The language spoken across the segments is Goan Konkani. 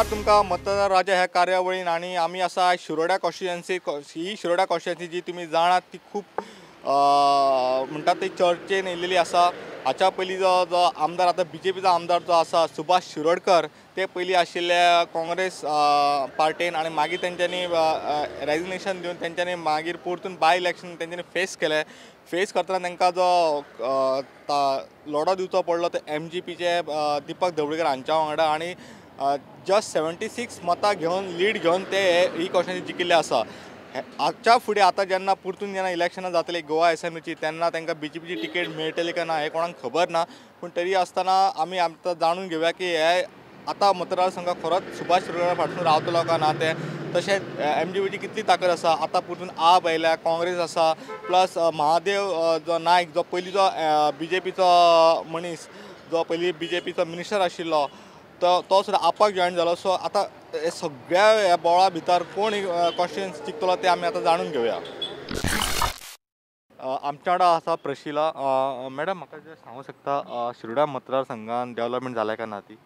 तुमकां मतदार राजा ह्या कार्यावळीन आनी आमी आसा शिरोड्या कॉन्स्टिट्युएन्सी. ही शिरोड्या कॉन्स्टिट्युएन्सी जी तुमी जाणात ती खूब म्हणटात ती चर्चेन येयलेली आसा. हाच्या पयलीं जो जो आमदार आतां बीजेपीचो आमदार जो आसा सुभाष शिरोडकर ते पयलीं आशिल्ले काँग्रेस पार्टेन आनी मागीर तेंच्यांनी रेजिग्नेशन दिवन तेंच्यांनी मागीर परतून बाय इलेक्शन तेंच्यांनी फेस केलें. फेस करतना तांकां जो लढो दिवचो पडलो तो एमजीपीचे दीपक धवळीकर हांच्या वांगडा आनी जस्ट 76 मतां घेवन लीड घेवन ते ही कॉन्स्टिट्युएन्सी जिखिल्ले आसा. आजच्या फुडें आतां जेन्ना परतून जेन्ना इलेक्शनां जातली गोवा एसेंब्लीची तेन्ना तांकां बीजेपीची तिकेट मेळटली काय ना हें कोणाक खबर ना. पूण तरी आसतना आमी आतां जाणून घेवया की हे आतां मतदारसंघ खरोच सुभाष शिरोडकर फाटसून रावतलो काय ना तें. तशेंच एमजीपीची कितली ताकद आसा, आतां परतून आप आयल्या, काँग्रेस आसा, प्लस महादेव जो नायक जो पयलींचो बीजेपीचो मनीस जो पयलीं बीजेपीचो मिनिस्टर आशिल्लो तो सुद्दां आपाक जॉयन जालो. सो आतां हे सगळ्या ह्या बोळा भितर कोण कॉन्स्टिट्युएन्सी जिखतलो तें आमी आतां जाणून घेवया. आमच्या वांगडा आसा प्रशिला. मॅडम, म्हाका जें सांगूंक शकता शिरोड्या मतदारसंघान डेव्हलपमेंट जालें काय ना ती?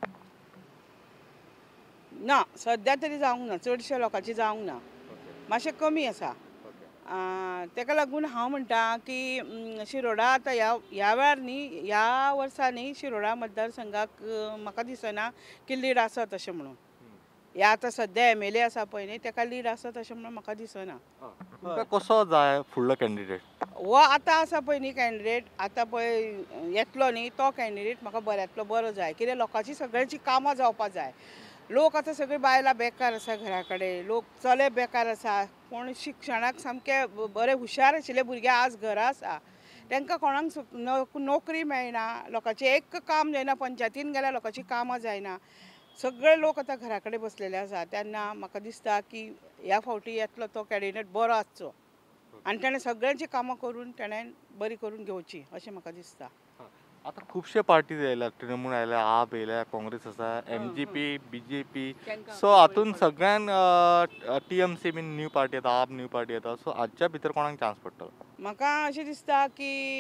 ना, सद्या तरी जावंक ना, चडशा लोकांची जावंक ना, मातशें कमी आसा. ताका लागून हांव म्हणटा की शिरोडा आतां ह्या वेळार न्ही, ह्या वर्सा न्ही शिरोडा मतदारसंघाक म्हाका दिसना की लीड आसत अशें म्हणून. ह्या आतां सद्या एमएलए आसा पळय न्ही ताका लीड आसत अशें म्हणून म्हाका दिसना. कसो जाय फुडलो कॅन्डिडेट? हो आतां आसा पळय न्ही कॅन्डिडेट, आतां पळय येतलो न्ही तो कॅन्डिडेट म्हाका बऱ्यांतलो बरो जाय. कित्याक लोकांची सगळ्यांची कामां जावपा जाय. लोक आतां सगळीं बायलां बेकार आसा, घरा कडेन लोक चले बेकार आसा, कोण शिक्षणाक सामके बरे हुशार आशिल्ले भुरगे आज घरा आसा, तांकां कोणाक नोकरी मेळना, लोकांचें एक काम जायना, पंचायतीन गेल्यार लोकांचीं कामां जायना, सगळे लोक आतां घरा कडेन बसलेले आसा. तेन्ना म्हाका दिसता की ह्या फावटी येतलो तो कॅन्डिडेट बरो आसचो आनी ताणें सगळ्यांचीं कामां करून ताणें बरी करून घेवची अशें म्हाका दिसता. आतां खुबशे पार्टीज आयल्या, तृणमूल आयल्या, आप आयल्या, काँग्रेस आसा, एमजीपी, बीजेपी, सो हातून सगळ्यान टीएमसी बीन न्यू पार्टी येता, आप न्यू पार्टी येता, सो हाच्या भितर कोणाक चान्स पडटलो? म्हाका अशें दिसता की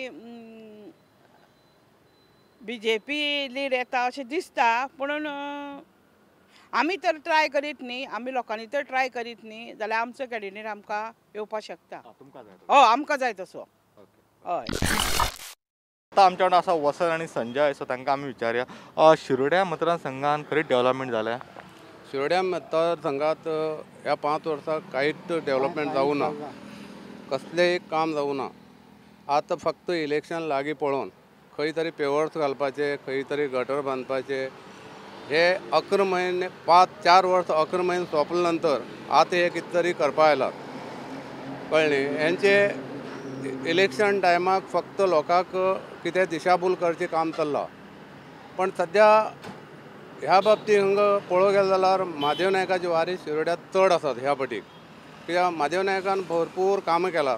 बीजेपी लीड येता अशें दिसता, पूण आमी तर ट्राय करीत न्ही, आमी लोकांनी तर ट्राय करीत न्ही जाल्यार आमचो कॅन्डिडेट आमकां येवपाक शकता. हय, आमकां जाय तसो. हय. आतां आमच्या वांगडा आसा वसंत आनी संजय, सो तांकां आमी विचारया शिरोड्या मतदारसंघान खरी डेव्हलपमेंट जाल्या? शिरोड्या मतदारसंघात ह्या 5 वर्सां कांयच डेव्हलपमेंट जावूं ना, कसलेंय काम जावूं ना. आतां फक्त इलेक्शन लागीं पळोवन खंय तरी पेवर्स घालपाचे, खंय तरी गटर बांदपाचे, हे 11 म्हयने 5-4 वर्सां 11 म्हयने सोंपले नंतर आतां हे कितें तरी करपा आयलात, कळ्ळें. हेंचे इलेक्शन टायमाक फक्त लोकांक कितें दिशाभूल करचें काम चल्लां. पण सद्या ह्या बाबतींत हांगा पळोवंक गेलें जाल्यार महादेव नायकाची वारी शिरोड्यांत चड आसात ह्या पटीक. कित्याक महादेव नायकान भरपूर कामां केलां,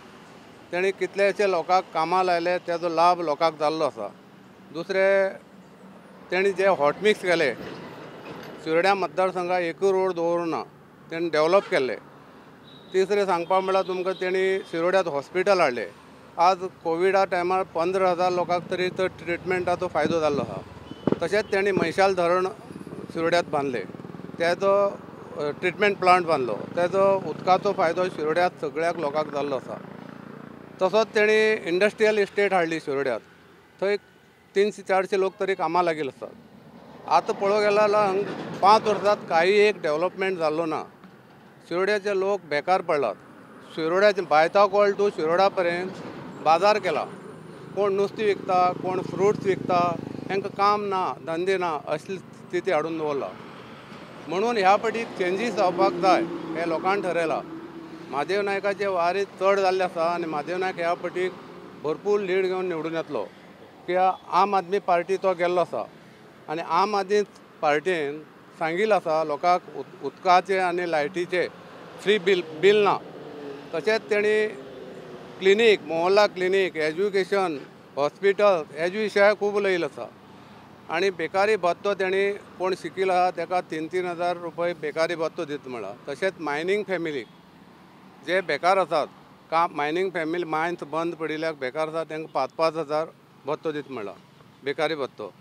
तेणी कितलेशे लोकांक कामां लायले, तेजो लाभ लोकांक जाल्लो आसा. दुसरें तेणी जे हॉटमिक्स केले शिरोड्या मतदारसंघाक एकूय रोड दवरूं ना, तेणी डेवलप केल्ले. तिसरें सांगपा म्हळ्यार तुमकां तेणी शिरोड्यांत हॉस्पिटल हाडलें. आज कोविडा टायमार 15,000 लोकांक तरी तो ट्रिटमेंटाचो फायदो जाल्लो आसा. तशेंच तेणी म्हैशाल धरण शिरोड्यांत बांदलें, तेजो ट्रिटमेंट प्लांट बांदलो, तेजो उदकाचो फायदो शिरोड्यांत सगळ्याक लोकांक जाल्लो आसा. तसोच तेणी इंडस्ट्रियल इस्टेट हाडली शिरोड्यांत, थंय 300-400 लोक तरी कामां लागिल्ले आसात. आतां पळोवंक गेल्यार हांगा 5 वर्सांत कांय एक डेवलपमेंट जाल्लो ना. शिरोड्याचे लोक बेकार पडलात. शिरोड्याचे बायताकोळ टू शिरोडा पर्यंत बाजार केला. कोण नुस्तें विकता, कोण फ्रुट्स विकता, तांकां काम ना, धंदे ना, असली स्थिती हाडून दवरला. म्हणून ह्या फावटी चेंजीस जावपाक जाय हें लोकांनी ठरयलां. महादेव नायकाचे वारी चड जाल्ले आसा आनी महादेव नायक ह्या फावटी भरपूर लीड घेवन निवडून येतलो. कित्याक आम आदमी पार्टी तो गेल्लो आसा आनी आम आदमी पार्टीन सांगिल्लें आसा लोकांक उदकाचें आनी लायटीचें फ्री बील ना. तशेंच तेणी क्लिनीक, मोहल्ला क्लिनीक, एज्युकेशन, हॉस्पिटल हेजे विशयार खूब उलयलें आसा. आनी बेकारी भत्तो तेणी कोण शिकील आहा तेका 3-3 हजार रुपये बेकारी भत्तो दिता म्हळा. तशेंच मायनींग फॅमिलीक जे बेकार आसात, काम मायनींग फॅमिली मायन्स बंद पडिल्ल्याक बेकार आसा तांकां 5-5 हजार भत्तो दिता म्हळा, बेकारी भत्तो,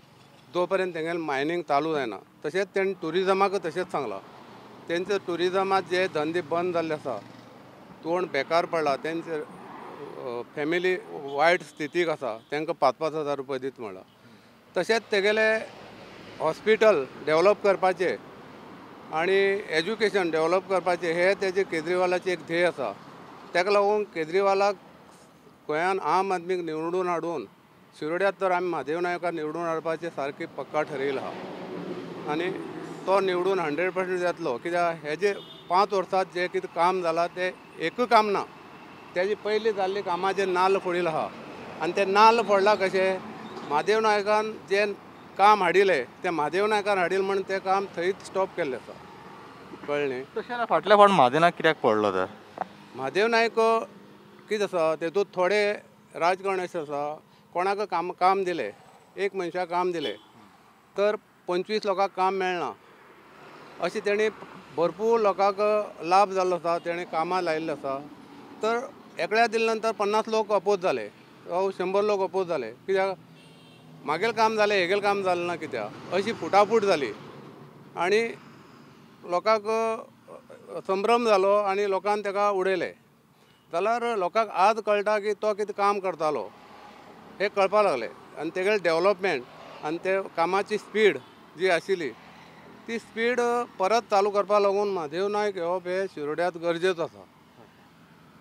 जो पर्यंत तेंगेलें मायनींग चालू जायना. तशेंच तेणी ट्युरिजमाक तशेंच सांगलां. तेंचे ट्युरिजमात जे धंदे बंद जाल्ले आसा, कोण बेकार पडला, तेंचे फॅमिली वायट स्थितीक आसा, तांकां 5-5 हजार रुपये दिता म्हळा. तशेंच तेगेले हॉस्पिटल डेवलप करपाचें आनी एज्युकेशन डेवलप करपाचें हे तेजे केजरीवालाचें एक ध्येय आसा. ताका लागून केजरीवालाक गोंयान आम आदमीक निवडून हाडून शिरोड्यांत तर आमी महादेव नायकाक निवडून हाडपाचें सारकें पक्का ठरयलां आहा आनी तो निवडून 100% जातलो. कित्याक हेजे 5 वर्सांत जें कितें काम जालां तें एकूय काम ना. तेजे पयलीं जाल्ले कामाचें नाल्ल फोडिल्लो आहा आनी तें नाल्ल फोडलां कशें, महादेव नायकान जें काम हाडिल्लें तें महादेव नायकान हाडिल्लें म्हूण तें काम थंयच स्टॉप केल्लें आसा. कळ्ळें न्ही? तशें जाल्यार फाटल्या फावट महादेव नायक कित्याक पडलो तर? महादेव नायक कितें आसा तेतूंत थोडे राजकारण अशें आसा, कोणाक काम दिलें, एक मनशाक काम दिलें तर 25 लोकांक काम मेळना, अशें तेणी भरपूर लोकांक लाभ जाल्लो आसा, तेणी कामां लायिल्लें आसा. तर एकल्या दिले नंतर 50 लोक अपोज जाले, 100 लोक अपोज जाले, कित्याक मागेल काम जालें हेगेल काम जालें ना, कित्याक अशी फुटाफूट जाली आनी लोकांक संभ्रम जालो आनी लोकान ताका उडयलें. जाल्यार लोकांक आज कळटा की तो कितें काम करतालो हें कळपाक लागलें आनी तेगेलें डेवलपमेंट आनी ते कामाची स्पीड जी आशिल्ली ती स्पीड परत चालू करपाक लागून महादेव नायक येवप हें शिरोड्यांत गरजेचो आसा.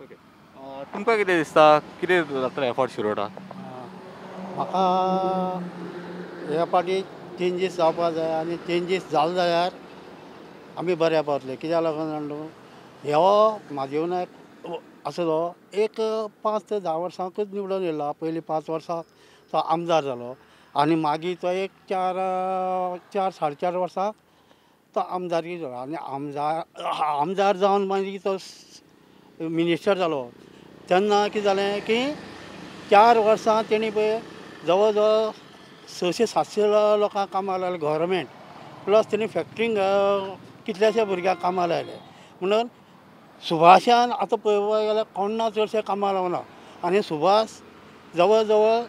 ओके, तुमकां कितें दिसता, कितें जातलें एफर्ट शिरोडा? म्हाका ह्या फावटी चेंजीस जावपा जाय आनी चेंजीस जाले जाल्यार आमी बऱ्या पावतले. कित्याक लागून जाणा तूं, हो महादेव नायक आसलो एक 5 ते 10 वर्सांकूच निवडून येयला. पयलीं 5 वर्सां तो आमदार जालो आनी मागीर तो एक 4 साडे 4 वर्सां तो आमदारकी जालो आनी आमदार जावन मागीर तो मिनिस्टर जालो. तेन्ना कितें जालें की 4 वर्सां तेणी पळय जवळ जवळ 600-700 लोकांक कामाक लायले गव्हर्मेंट, प्लस तेणी फॅक्टरींक कितल्याशा भुरग्यांक कामाक लायले. म्हणून सुभाषान आतां पळोवपाक गेल्यार कोण्णा चडशे कामाक लावना आनी सुभाष जवळ जवळ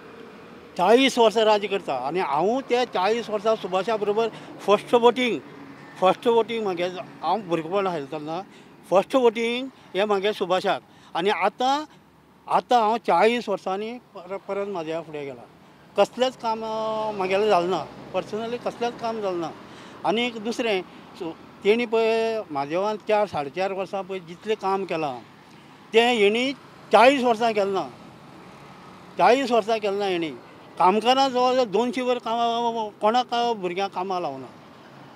40 वर्सां राज्य करता आनी हांव त्या 40 वर्सां सुभाषा बरोबर फर्स्ट वोटींग म्हागे, हांव भुरगेपण आसलें तेन्ना फर्स्ट वोटींग हें म्हागे सुभाषाक. आनी आतां आतां हांव 40 वर्सांनी परत म्हाज्या फुडें गेला. कसलेंच काम म्हागेलें जालें ना, पर्सनली कसलेंच काम जालें ना. आनी दुसरें तेणी पळय म्हादेवान 4 साडे 4 वर्सां पळय जितलें काम केलां तें हेणी 40 वर्सां केलें ना, 40 वर्सां केलें ना हेणी. कामकारां जवळ जवळ 200 वर कामां कोणाक भुरग्यांक कामां लावना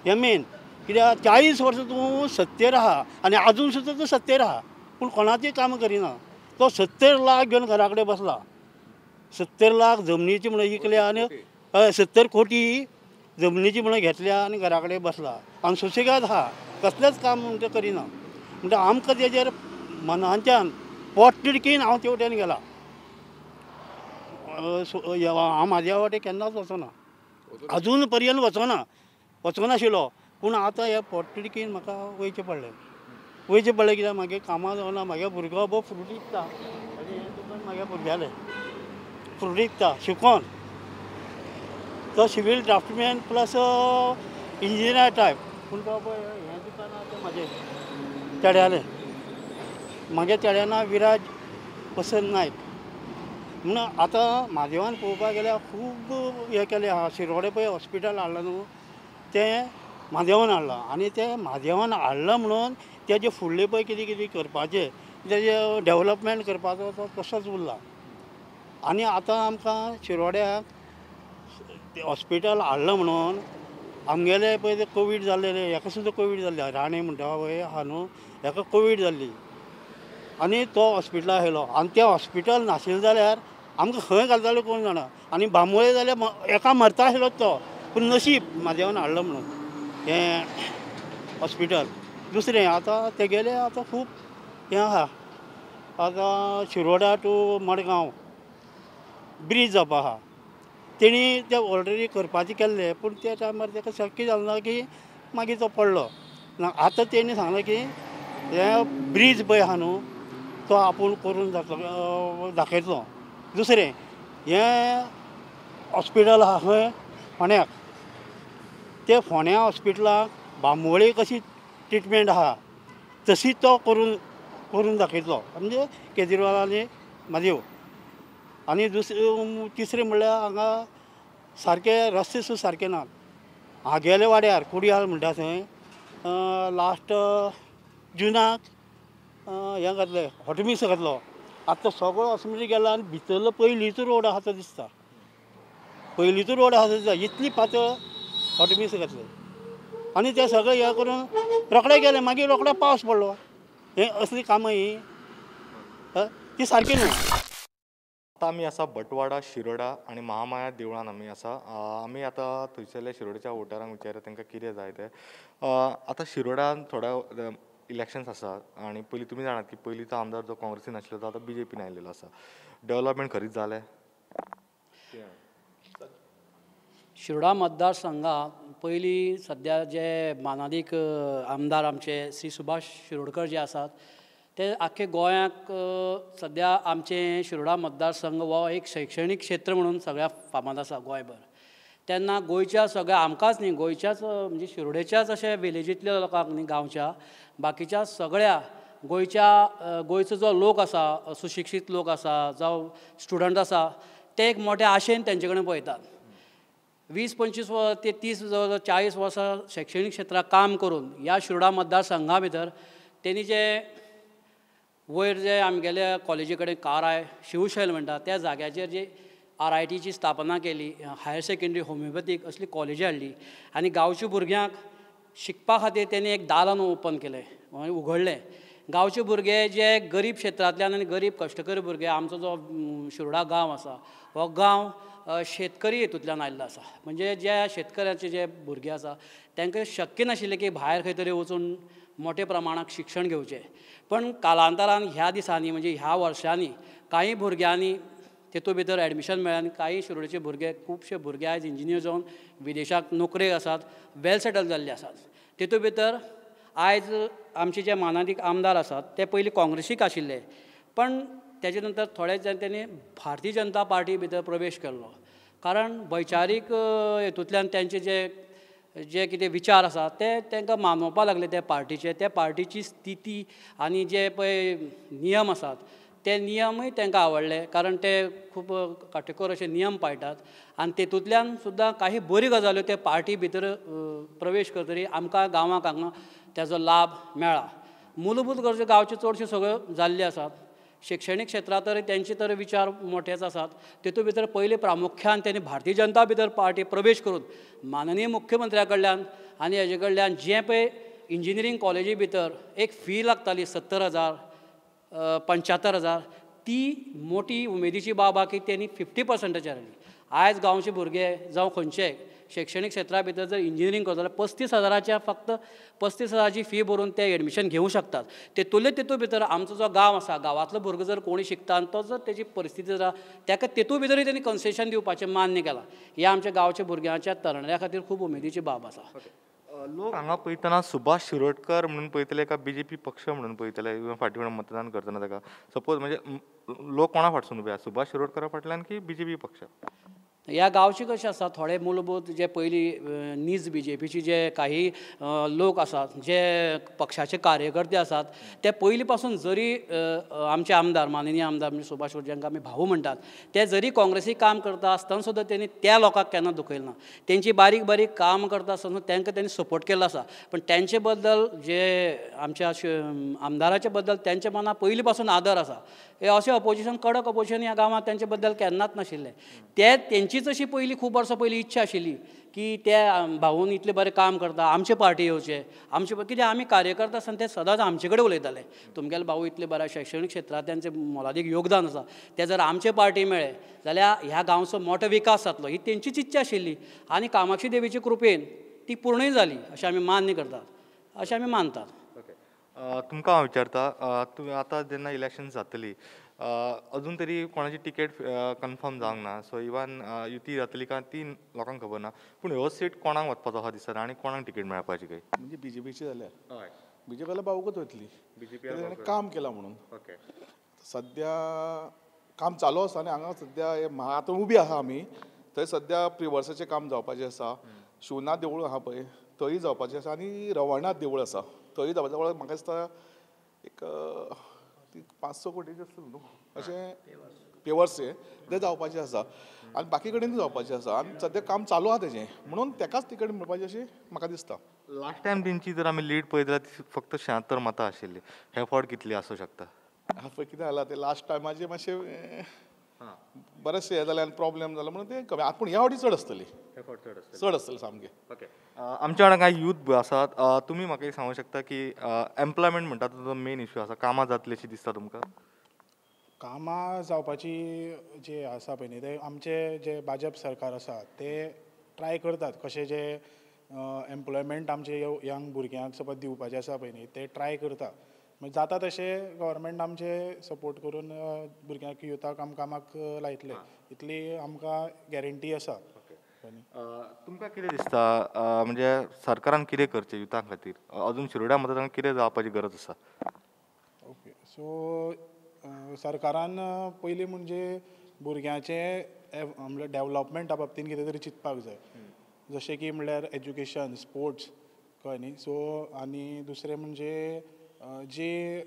हें मेन. कित्याक 40 वर्सां तूं सत्तेर आहा आनी आजून सुद्दां तूं सत्तेर आहा, पूण कोणाचीं कामां करिना. तो 70 लाख घेवन घरा कडेन बसला, 70 लाख जमनीची म्हणून विकल्या आनी 70 कोटी जमनीची म्हणून घेतल्या आनी घरा कडेन बसला आनी सुसेगाद आहा, कसलेंच काम म्हणटा करिना. म्हणटा आमकां तेजेर मनांच्यान पोटतिडकीन हांव तेवटेन गेला. हांव म्हाज्या वाटे केन्नाच वचना, अजून पर्यंत वचना, वचनाशिल्लो, पूण आतां ह्या पोटतिडकीन म्हाका वयचें पडलें. वयचें पडलें कित्याक म्हागे कामां जावना, म्हागे भुरगो बो फ्रूट विकता आनी हें दुकान म्हागे भुरग्यालें, फ्रूट विकता शिकोन, तो civil draftsman plus engineer type, पूण तो पळय हें दुकान आहा तें म्हाजें चेड्यालें, म्हागे चेड्या नांव विराज वसंत नायक. म्हणून आतां म्हादेवान पळोवपाक गेल्यार खूब हें केलें आहा. शिरोडे पळय हॉस्पिटल हाडलां न्हू तें म्हादेवान हाडलां आनी तें म्हादेवान हाडलां म्हणून तेजे फुडलें पळय कितें कितें करपाचें तेजे डेवलपमेंट करपाचो तो तसोच उरला. आनी आतां आमकां शिरोड्याक हॉस्पिटल हाडलां म्हणून आमगेले पळय ते कोवीड जाल्लेले, हेका सुद्दां कोवीड जाल्ले, राणे म्हणटा पळय आहा न्हू, हेका कोवीड जाल्ली आनी तो हॉस्पिटलाक आयलो. आनी तें हॉस्पिटल नाशिल्लें जाल्यार आमकां खंय घालताले कोण जाणा. आनी बांबोळे जाल्यार एका मरता आशिल्लो तो, पूण नशीब म्हादेवान हाडलो म्हणून हें हॉस्पिटल. दुसरें आतां तेगेलें आतां खूब हें आहा, आतां शिरोडा टू मडगांव ब्रीज जावपा आहा, तेणी ते ऑलरेडी करपाचें केल्लें, पूण त्या टायमार ताका शक्य जालें ना की मागीर तो पडलो ना. आतां तेणी सांगलें की हें ब्रीज पळय आहा न्हू तो आपूण करून जातलो दाखयतलो. दुसरें हें हॉस्पिटल आहा खंय फोंड्याक, ते फोंड्या हॉस्पिटलाक बांबोळे कशी ट्रिटमेंट आहा तशी तो करून करून दाखयतलो, म्हणजे केजरीवाल आनी म्हादेव. आनी दुसरें तिसरें म्हणल्यार हांगा सारके रस्ते सुद्दां सारके नात. हागेले वाड्यार कुडयाल म्हणटा थंय लास्ट जुनाक हें घातलें, हॉटमिक्स घातलो. आतां सगळो हॉस्पिटल गेला आनी भितरलो पयलींचो रोड आहा तो दिसता, पयलींचो रोड आहा तो दिसता, इतली पातळ हॉटमिक्स घातलें. आनी ते सगळें हें करून रोखडे गेले, मागीर रोखडो पावस पडलो. हें असलीं कामां हीं ती सारकी न्हू. आतां आमी आसा बटवाडा, शिरोडा आनी महामाया देवळान आमी आसा. आमी आतां थंयसरल्या शिरोडेच्या वोटरांक विचारया तांकां कितें जाय तें. आतां शिरोडान थोड्या इलेक्शन्स आसा आनी पयलीं तुमी जाणात की पयलींचो आमदार जो काँग्रेसीन आशिल्लो तो आतां बीजेपीन आयिल्लो आसा. डेवलपमेंट खरीच जालें? शिरोडा मतदारसंघात पयलीं सद्या जे मानादीक आमदार आमचे श्री सुभाष शिरोडकर जे आसात ते आख्खे गोंयाक सद्या आमचें शिरोडा मतदारसंघ हो एक शैक्षणीक क्षेत्र म्हणून सगळ्या फामाद आसा गोंयभर. तेन्ना गोंयच्या सगळ्या आमकांच न्ही, गोंयच्याच म्हणजे शिरोडेच्याच अशे विलेजींतल्या लोकांक न्ही, गांवच्या बाकीच्या सगळ्या गोंयच्या गोंयचो जो लोक आसा, सुशिक्षीत लोक आसा जावं स्टुडंट आसा, ते एक मोठ्या आशेन तेंचे कडेन पळयतात. 20, 25 ते 30 जवळ 40 वर्सां शैक्षणीक क्षेत्रांत काम करून ह्या शिरोडा मतदारसंघा भितर तेणी जे वयर जे आमगेल्या कॉलेजी कडेन काराय शिवशैल म्हणटा त्या जाग्याचेर जे RITची स्थापना केली, हायर सेकेंडरी होमिओपॅथीक असली कॉलेजी हाडली आनी गांवच्या भुरग्यांक शिकपा खातीर तेणी एक दालन ओपन केलें, उघडलें. गांवचे भुरगे जे गरीब क्षेत्रांतल्यान आनी गरीब कश्टकरी भुरगे, आमचो जो शिरोडा गांव आसा हो गांव शेतकरी हितूंतल्यान आयिल्लो आसा, म्हणजे ज्या शेतकऱ्याचे जे भुरगे आसा तांकां शक्य नाशिल्लें की भायर खंय तरी वचून मोठे प्रमाणांत शिक्षण घेवचें. पण कालांतरान ह्या दिसांनी म्हणजे ह्या वर्सांनी कांय भुरग्यांनी तेतूंत भितर एडमिशन मेळ्ळें आनी कांय शिरोडेचे भुरगे, खुबशे भुरगे आयज इंजिनियर जावन विदेशाक नोकरेक आसात, वेल सेटल जाल्ले आसात. तेतूंत भितर आयज आमचे जे मानादीक आमदार आसात ते पयलीं काँग्रेसीक आशिल्ले, पण तेजे नंतर थोडे जाण तेणी भारतीय जनता पार्टी भितर प्रवेश केल्लो, कारण वैचारीक हेतूंतल्यान तेंचे जे जे कितें विचार आसा ते तांकां मानवपाक लागले त्या पार्टीचे, त्या पार्टीची स्थिती आनी जे पळय नियम आसात ते नियमूय तांकां आवडले, कारण ते खूब काटेकोर अशे नियम पाळटात आनी तेतूंतल्यान सुद्दां काही बऱ्यो गजाल्यो ते पार्टी भितर प्रवेश करतरी आमकां गांवांक हांगा तेजो लाभ मेळ्ळा. मूलभूत गरजो गांवच्यो चडश्यो सगळ्यो जाल्ल्यो आसात. शिक्षणीक क्षेत्रांत तर तेंचे तर विचार मोठेच आसात. तेतूंत भितर पयलीं प्रामुख्यान तेणी भारतीय जनता भितर पार्टी प्रवेश करून माननीय मुख्यमंत्र्या कडल्यान आनी हेजे कडल्यान जें पळय इंजिनियरींग कॉलेजी भितर एक फी लागताली 70,000, 75,000, ती मोठी उमेदीची बाब आहा की तेणी 50%चेर हाडली. आयज गांवचे भुरगे जावं खंयचे शैक्षणीक क्षेत्रा भितर जर इंजिनियरींग करता जाल्यार 35,000च्या फक्त 35,000ची फी भरून ते एडमिशन घेवं शकतात. तेतूंतले तेतूंत भितर आमचो जो गांव आसा, गांवांतलो भुरगो जर कोणी शिकता आनी तो जर तेजी परिस्थिती जर ताका तेतूंत भितरूय तेणी कन्सेशन दिवपाचें मान्य केलां. हें आमच्या गांवच्या भुरग्यांच्या तरणाट्या खातीर खूब उमेदीची बाब आसा. लोक हांगा पळयतना सुभाष शिरोडकर म्हणून पळयतले काय बीजेपी पक्ष म्हणून पळयतले इवन फाटीं म्हणून मतदान करतना ताका सपोज म्हणजे लोक कोणा फाटसून उबे आसा, सुभाष शिरोडकरा फाटल्यान की बीजेपी पक्ष? ह्या गांवचे कशें आसा, थोडे मूलभूत जे पयलीं नीज बीजेपीचे जे काही लोक आसात, जे पक्षाचे कार्यकर्ते आसात, ते पयलीं पासून जरी आमचे आमदार, माननीय आमदार म्हणजे सुभाष जांकां आमी भाऊ म्हणटात, ते जरी काँग्रेसी काम करता आसतना सुद्दां तेणी त्या लोकांक केन्ना दुखयलें ना. तेंची बारीक बारीक काम करता आसतना तांकां तेणी सपोर्ट केल्लो आसा. पण तेंचे बद्दल जे आमच्या आमदाराचे बद्दल तेंच्या मनां पयलीं पासून आदर आसा. हे अशें अपोजिशन, कडक अपोजिशन ह्या गांवांत तेंचे बद्दल केन्नाच नाशिल्लें. ते तेंचीच अशी पयलीं खूब वर्सां पयलीं इच्छा आशिल्ली की ते भाऊन इतलें बरें काम करता, आमचे पार्टी येवचे, आमचे कित्याक आमी कार्यकर्ता आसतना ते सदांच आमचे कडेन उलयताले, तुमगेले भाऊ इतले बरें शैक्षणीक क्षेत्रांत तेंचें मोलादीक योगदान आसा, ते जर आमचे पार्टी मेळ्ळे जाल्यार ह्या गांवचो मोठो विकास जातलो, ही तेंचीच इच्छा आशिल्ली. आनी कामाक्षी देवीचे कृपेन ती पूर्णय जाली अशें आमी मान्य करतात, अशें आमी मानतात. तुमकां हांव विचारता, तुमी आतां जेन्ना इलेक्शन जातली, अजून तरी कोणाची टिकेट कन्फर्म जावंक ना, सो इवन युती जातली काय ती लोकांक खबर ना, पूण ह्यो सीट कोणाक वचपाचो आसा दिसना आनी कोणाक तिकेट मेळपाची काय? म्हणजे बीजेपीची जाल्यार बीजेपीला भाऊकच वतली, बीजेपी काम केलां म्हणून. ओके, सद्या काम चालू आसा आनी हांगा सद्या आतां उबी आसा आमी, थंय सद्या प्रिवर्साचें काम जावपाचें आसा, शिवनाथ देवूळ आसा पळय थंय जावपाचें आसा, आनी रवळनाथ देवूळ आसा थंय जावपाचें. म्हाका दिसता एक 5-6 कोटीचें आसतलें न्हू अशें पेवर्स हे ते जावपाचें आसा आनी बाकी कडेन जावपाचें आसा आनी सद्या काम चालू आसा तेजें, म्हणून तेकाच तिकेट मेळपाचें अशें म्हाका दिसता. लास्ट टायम तेंची जर आमी लीड पळयत जाल्यार ती फक्त 76 मतां आशिल्ली, हे फावट कितली आसूं शकता? पळय कितें जालां तें लास्ट टायमाचें मातशें बरेंचशें हें जालें आनी प्रॉब्लेम जालो म्हणून तें कमी, पूण ह्या फावटी चड आसतली, चड आसतली सामकें. ओके, आमच्या वांगडा कांय यूथ आसात, तुमी म्हाका एक सांगूंक शकता की एम्प्लॉयमेंट म्हणटा तो मेन इशू आसा, कामां जातली अशी दिसता तुमकां? कामां जावपाची जी आसा पळय न्ही, ते आमचे जे भाजप सरकार आसा ते ट्राय करतात कशें जे एम्प्लॉयमेंट आमचे यंग भुरग्यांक सपोज दिवपाचें आसा पळय न्ही, ते ट्राय करता. मागीर जाता तशें गव्हर्मेंट आमचे सपोर्ट करून भुरग्यांक युथाक आमकां कामाक लायतले, इतली आमकां गॅरंटी आसा. तुमकां कितें दिसता म्हणजे सरकारान कितें करचें युथा खातीर, अजून शिरोड्या मतदारांक कितें जावपाची गरज आसा? ओके, सो सरकारान पयलीं म्हणजे भुरग्यांचें म्हणल्यार डेवलपमेंटा बाबतीन कितें तरी चिंतपाक जाय, जशें की म्हणल्यार एज्युकेशन, स्पोर्ट्स, कळ्ळें न्ही. सो आनी दुसरें म्हणजे जे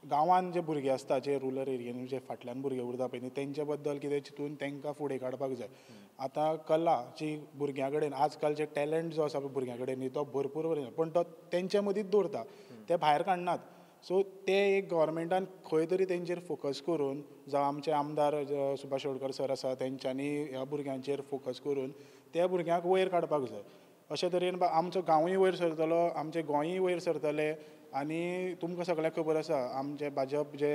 गांवांत जे भुरगे आसता, जे रुरल एरियेन जे फाटल्यान भुरगे उरता पळय न्ही, तेंचे बद्दल कितें चिंतून तांकां फुडें काडपाक जाय. आतां कला जी भुरग्यां कडेन आजकाल जे टॅलंट जो आसा पळय भुरग्यां कडेन न्ही, तो भरपूर, पूण तो तेंच्या मदींच दवरता, ते भायर काडनात. सो ते एक गव्हर्मेंटान खंय तरी तेंचेर फोकस करून, जावं आमचे आमदार सुभाष शिरोडकर सर आसा तेंच्यांनी ह्या भुरग्यांचेर फोकस करून त्या भुरग्यांक वयर काडपाक जाय. अशे तरेन आमचो गांवूय वयर सरतलो, आमचें गोंयूय वयर सरतलें. आनी तुमकां सगळ्यांक खबर आसा आमचें भाजप जे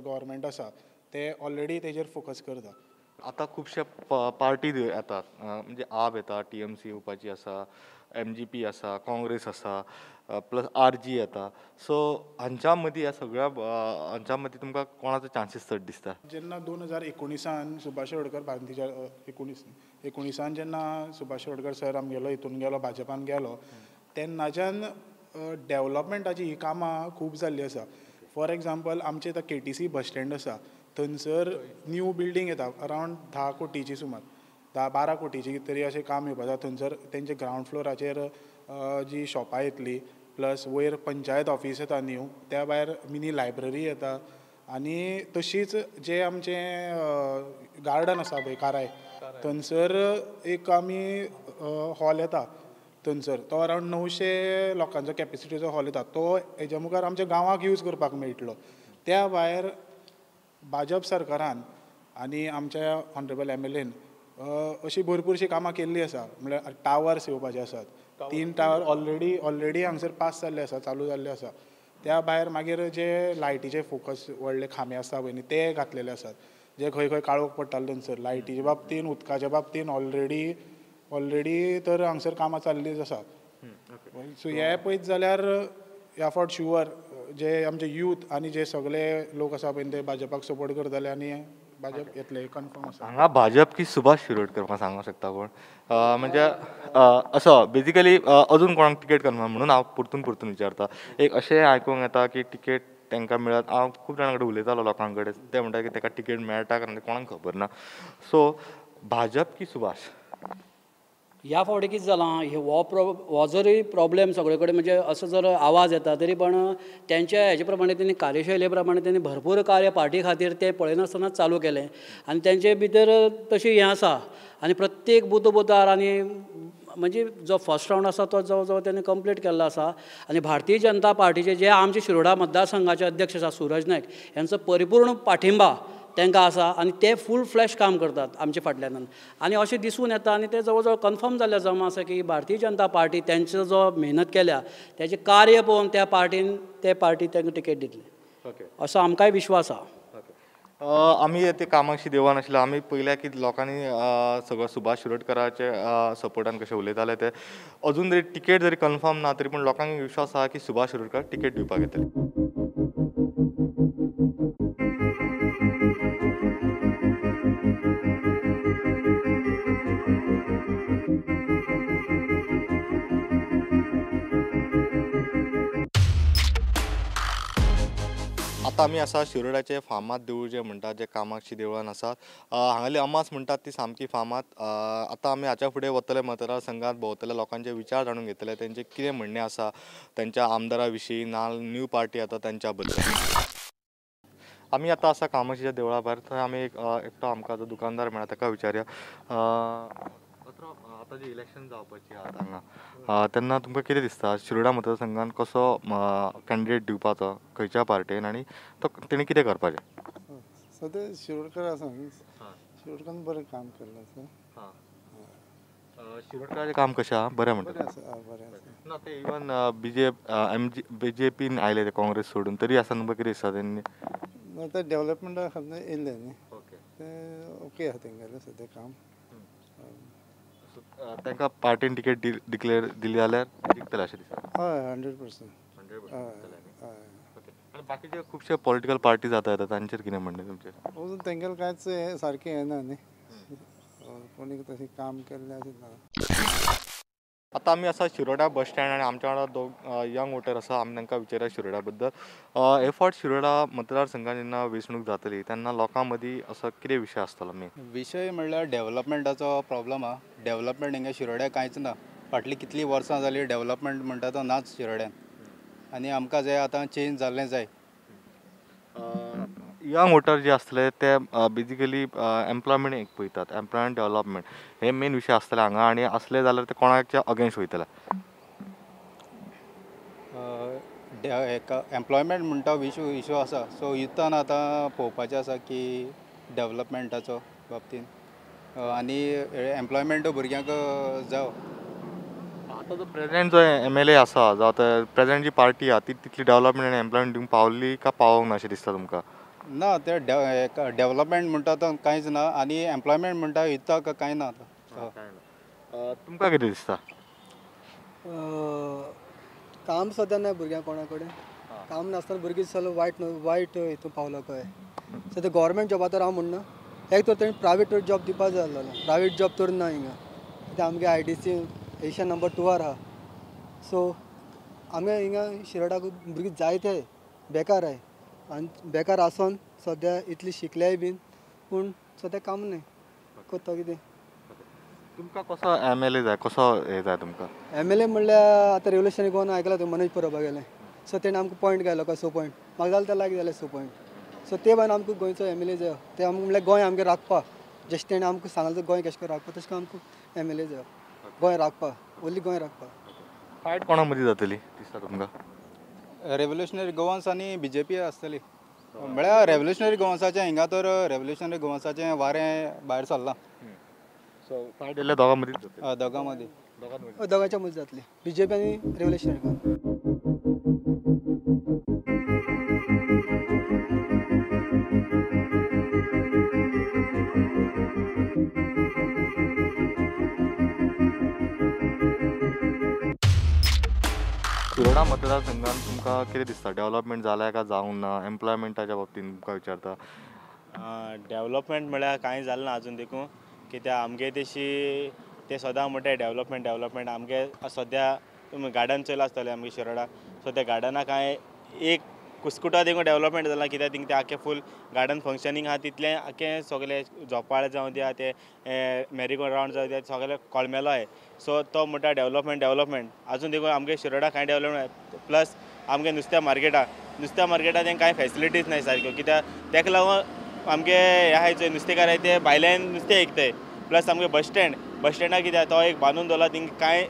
गव्हर्मेंट आसा ते ऑलरेडी तेजेर फोकस करता. आतां खुबशे पार्टी येतात, म्हणजे आप येता, TMC येवपाची आसा, MGP आसा, काँग्रेस आसा, प्लस RG येता, सो हांच्या मदीं ह्या सगळ्या हांच्या मदीं तुमकां कोणाचो चान्सीस चड दिसता? जेन्ना 2019 सुभाष शिरोडकर भारतीय 19 जेन्ना सुभाष शिरोडकर सर आमगेलो हितून गेलो, भाजपान गेलो, तेन्नाच्यान डेवलपमेंटाची ही कामां खूब जाल्ली आसा. फॉर एग्जाम्पल आमचें आतां KTC bus stand आसा, थंयसर न्यू बिल्डींग येता अरावंड 10 कोटीची सुमार 10-12 कोटीची तरी अशें काम येवपाचें आसा. थंयसर तेंचे ग्रावंड फ्लोराचेर जी शॉपां येतली, प्लस वयर पंचायत ऑफीस येता न्यू, त्या भायर मिनी लायब्ररी येता. आनी तशीच जें आमचें गार्डन आसा पळय काराय, थंयसर एक आमी हॉल येता, थंयसर तो अरावंड 900 लोकांचो कॅपेसिटीचो हॉल येता, तो हेज्या मुखार आमच्या गांवाक यूज करपाक मेळटलो. त्या भायर भाजप सरकारान आनी आमच्या ऑनरेबल MLAन अशी भरपूरशीं कामां केल्लीं आसा. म्हणल्यार टावर्स येवपाचे आसात, 3 टावर ऑलरेडी हांगसर पास जाल्ले आसा, चालू जाल्ले आसा. त्या भायर मागीर जे लायटीचे फोकस व्हडले खांबे आसता पळय न्ही, ते घातलेले आसात, जे खंय खंय काळोख पडटालो थंयसर. लायटीच्या बाबतीन, उदकाच्या बाबतीन ऑलरेडी तर हांगसर कामां चाललीच आसा. सो हे पळयत जाल्यार ह्या फावट शुवर जे आमचे यूथ आनी जे सगळे लोक आसा पळय ते भाजपाक सपोर्ट करतले आनी भाजप येतले, कन्फर्म आसा. हांगा भाजप की सुभाष शिरोडकर म्हाका सांगूंक शकता कोण? म्हणजे असो बेजिकली अजून कोणाक तिकेट कन्फर्म म्हणून हांव परतून परतून विचारता. एक अशें आयकूंक येता की तिकेट तांकां मेळत, हांव खूब जाणां कडेन उलयतालो लोकां कडेन, ते म्हणटा की ताका तिकेट मेळटा कारण कोणाक खबर ना. सो भाजप की सुभाष? ह्या फावटी कितें जालां, हो जरी प्रॉब्लेम सगळे कडेन म्हणजे असो जर आवाज येता तरी पण तेंच्या हेजे प्रमाणे तेणी कार्यशैली प्रमाणे तेणी भरपूर कार्य पार्टी खातीर ते पळयनासतना चालू केलें आनी तेंचे भितर तशें हें आसा. आनी प्रत्येक बुथ बुथार आनी म्हणजे जो फर्स्ट रावंड आसा तो जवळ जवळ तेणी कंप्लीट केल्लो आसा. आनी भारतीय जनता पार्टीचे जे आमचे शिरोडा मतदारसंघाचे अध्यक्ष आसा सूरज नायक यांचो परिपूर्ण पाठिंबा तांकां आसा आनी ते फूल फ्लॅश काम करतात आमचे फाटल्यान. आनी अशें दिसून येता आनी ते जवळ जवळ कन्फर्म जाल्ले जमा आसा की भारतीय जनता पार्टी तेंचो जो मेहनत केल्या तेजें कार्य पळोवन त्या पार्टीन ते पार्टी तांकां तिकेट दितली असो आमकांय विश्वास आसा. आमी ते कामाक्षी देवळान आशिल्ले, आमी पळयल्या की लोकांनी सगळो सुभाष शिरोडकराचे सपोर्टान कशें उलयताले ते. अजून जरी तिकेट जरी कन्फर्म ना तरी पूण लोकांक विश्वास आसा की सुभाष शिरोडकर तिकेट दिवपाक येतले. आतां आमी आसा शिरोड्याचे फामाद देवूळ जें म्हणटात, जें कामाक्षी देवळान आसा, हांगाली अमास म्हणटात ती सामकी फामाद. आतां आमी हाच्या फुडें वतले मतदारसंघात भोंवतले, लोकांचे विचार जाणून घेतले, तेंचें कितें म्हणणें आसा तेंच्या आमदारा विशीं, ना न्यू पार्टी आतां तेंच्या बद्दल. आमी आतां आसा कामाक्षीच्या देवळा भायर, थंय आमी एक एकटो आमकां जो दुकानदार मेळ्ळा ताका विचारया. आतां जी इलेक्शन जावपाची आहा हांगा, तेन्ना तुमकां कितें दिसता शिरोडा मतदारसंघान कसो कॅन्डिडेट दिवपाचो, खंयच्या पार्टेन आनी तो तेणी कितें करपाचें? सद्या शिरोडकर आसा न्ही, शिरोडकरान बरें काम केल्लें आसा. शिरोडकराचें काम कशें आहा? बरें म्हणटा? बरें आसा. ना ते इवन बीजेपीन आयले ते काँग्रेस सोडून तरी आसा तुमकां कितें दिसता तेन्नी? ना ते डेवलपमेंटा खातीर येयल्ले न्ही, तें ओके आसा तेंगेलें सद्या काम. तांकां पार्टीन तिकेट डिक्लेअर दिली जाल्यार जिखतले अशें दिसता? हय, 100%. 100%. आनी बाकीचे खुबशे पॉलिटिकल पार्टी जाता येता तांचेर कितें म्हणणें तुमचें? अजून तेंगेलें कांयच हें सारकें येना न्ही, कोणीक तशें काम केल्लें अशें ना. आतां आमी आसा शिरोडा बस स्टँड आनी आमच्या वांगडा दोग यंग वोटर आसा, आमी तांकां विचारया शिरोडा बद्दल. हे फावट शिरोडा मतदारसंघान जेन्ना वेंचणूक जातली तेन्ना लोकां मदीं असो कितें विशय आसतलो मेन? विशय म्हणल्यार डेवलपमेंटाचो प्रॉब्लम आहा. डेवलपमेंट हिंगा शिरोड्या कांयच ना. फाटलीं कितलीं वर्सां जालीं डेवलपमेंट म्हणटा तो नाच शिरोड्यान, आनी आमकां जाय आतां चेंज जाल्लें जाय. यंग वोटर जे आसतले ते बेजिकली एम्प्लॉयमेंट एक पळयतात, एम्प्लॉयमेंट डेवलपमेंट हे मेन विशय आसतले हांगा, आनी आसले जाल्यार ते कोणाच्या अगेन्स्ट वयतले? एम्प्लॉयमेंट म्हणटा इशू आसा, सो युथान आतां पळोवपाचें आसा की डेवलपमेंटाचो बाबतींत आनी एम्प्लॉयमेंट भुरग्यांक जावं. आतां जो प्रेजेंट जो MLA आसा, जावं आतां प्रेजेंट जी पार्टी आसा ती तितली डेवलपमेंट आनी एम्प्लॉयमेंट दिवंक पावली काय पावोंक ना अशें दिसता तुमकां? ना, ते डेवलपमेंट म्हणटा तो कांयच ना आनी एम्प्लॉयमेंट म्हणटा युथाक कांय ना. तुमकां कितें दिसता? काम सद्या ना भुरग्यांक कोणा कडेन, काम नासतना भुरगीं सगळें वायट वायट हितून पावला कळ्ळें. सद्या गव्हर्मेंट जॉबा तर हांव म्हणना, एक तर तेणी प्रायवेट जॉब दिवपा जाय आसलेलो, प्रायवेट जॉब तर ना हिंगा. कित्याक आमगे IDC Asia number 2 आहा, सो आमगे हिंगा शिरोडाक भुरगीं जायते बेकार आहाय आनी बेकार आसून सद्या इतली शिकल्याय बीन पूण सद्या काम न्हय करता कितें. तुमकां कसो MLA जाय, कसो हें जाय तुमकां? MLA म्हणल्यार आतां रेवल्युशनरी गोवन आयकलां तुवें, मनोज परबा गेलें, सो तेणें आमकां पॉयंट घालो काय 6 पॉयंट, म्हाका जाल्यार ते लायक जालें 6 पॉयंट. सो ते भायर आमकां गोंयचो MLA जाय, ते आमकां म्हणल्यार गोंय आमगें राखपा, जशें तेणें आमकां सांगलां गोंय कशें करून राखपा तशें करून आमकां MLA जाय, गोंय राखपा, ओन्ली गोंय राखपा. फायट कोणा मदीं जातली दिसता तुमकां? रेवल्युशनरी गोवन्स आनी BJP आसतली. म्हळ्यार रेवल्युशनरी गोवन्साचें हिंगा तर रेवल्युशनरी गोवन्साचें वारें भायर सरलां. सो फायट जाल्यार दोगां मदींच जातली? दोगां मदीं, दोगांच्या मदीं जातली, BJP आनी रेवल्युशनरी गोवन्स. शिरोडा मतदारसंघान तुमकां कितें दिसता, डेवलपमेंट जालां काय जावंक ना? एम्प्लॉयमेंटाच्या बाबतींत तुमकां विचारता. डेवलपमेंट म्हळ्यार कांय जालें ना अजून देखून, कित्याक आमगे तशी ते सदां म्हणटा डेवलपमेंट डेवलपमेंट. आमगे सद्या तुमी गार्डन चोयलां आसतलें आमगे शिरोडा, सो त्या गार्डना कांय एक कुस्कुटा देखून डेवलपमेंट जाला कित्याक थिंग ते आख्खे फूल गार्डन फंक्शनींग आहा तितलें आख्खें सगळें झोपाळे जावं दिया ते मेरीगो रावंड जावं दिया सगळें कोळमेलो आहे. सो तो म्हणटा डेवलपमेंट डेवलपमेंट आजून देखून आमगे शिरोडा कांय डेवलपमेंट प्लस आमगे नुस्त्या मार्केटा तेंकां कांय फेसिलिटीज नाय सारक्यो कित्याक तेका लागून आमगे हे आहाय चोय नुस्तेकार आहाय ते भायल्यान नुस्तें विकताय. प्लस आमगे बस स्टँडा कित्याक तो एक बांदून दवरला थिंग कांय